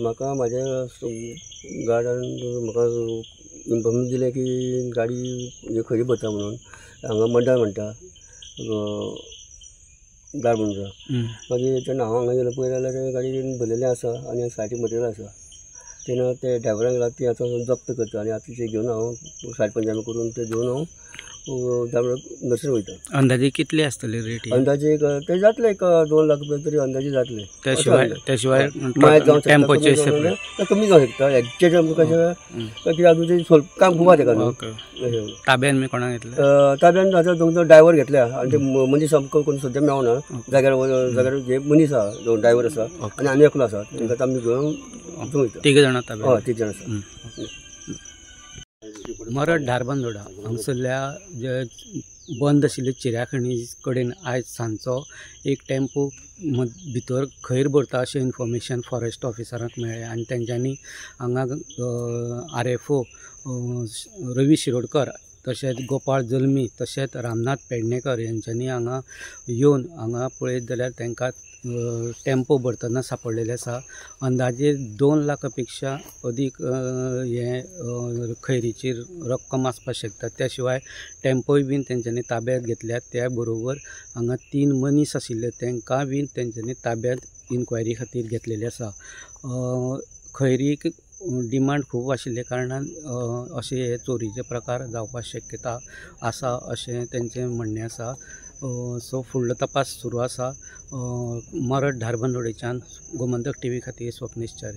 म्हाका म्हाज्या गार्डान म्हाका इन्फॉर्मेशन दिलें की गाडी खंय भरता म्हणून हांगा मंडळ म्हणटा धारबांदोडा. मागीर तेन्ना हांव हांगा येयलो पळय जाल्यार गाडी भरलेली आसा आनी सायडीक मटेरियल आसा. तेन्ना ते ड्रायवरांक लागता ती आतां जप्त करता आनी आतां ते घेवन हांव सायड पंचनामे करून ते घेवन हांव धारबांदोडा नर्सरी वयता. अंदाजे कितले आसतले रेट? अंदाजे एक ते जातले एक 2 लाख रुपया तरी अंदाजे जातले. त्या शिवाय टेम्पोचे कमी जावंक शकता एक्झॅक्ट आमकां कशें कित्याक अजून ते काम खूब आसा तेका न्हू. ताब्यान बी कोणाक घेतले? ताब्यान आतां दोन ड्रायवर घेतल्या आनी ते मनीस आमकां कोण सद्या मेळना. जाग्यार जाग्यार जे मनीस आसा दोन ड्रायवर आसा आनी आनी एकलो आसा तांकां आमी घेवन वयता. तिग जाणां ताब्यान? हय, 3 जाण आसा. मरड धारबांदोडा हांगसरल्या जे बंद आशिल्ले चिऱ्याखणी कडेन आयज सांजचो एक टेम्पो भितर खैर भरता अशें इन्फॉर्मेशन फॉरेस्ट ऑफिसरांक मेळ्ळें आनी तेंच्यांनी हांगा RFO Ravi Shirodkar तशेंच गोपाळ जल्मी तशेंच रामनाथ पेडणेकर हेंच्यांनी हांगा येवन हांगा पळयत जाल्यार तांकां टेम्पो भरतना सांपडलेले आसा. अंदाजे 2 लाखा पेक्षा अदीक हे खैरीची रक्कम आसपाक शकता. त्या शिवाय टेम्पोय बीन तेंच्यांनी ताब्यात घेतल्यात. त्या बरोबर हांगा 3 मनीस आशिल्ले तांकां बीन तेंच्यांनी ताब्यात इन्क्वायरी खातीर घेतलेले आसा. खैरीक डिमांड खूब आशिल्ले कारणान अशे हे चोरीचे प्रकार जावपाक शक्यता आसा अशें तेंचें म्हणणें आसा. सो फुडलो तपास सुरू आसा. मरड धारबांदोडेच्यान गोमंतक टीव्ही खातीर स्वप्नेश च्यारी.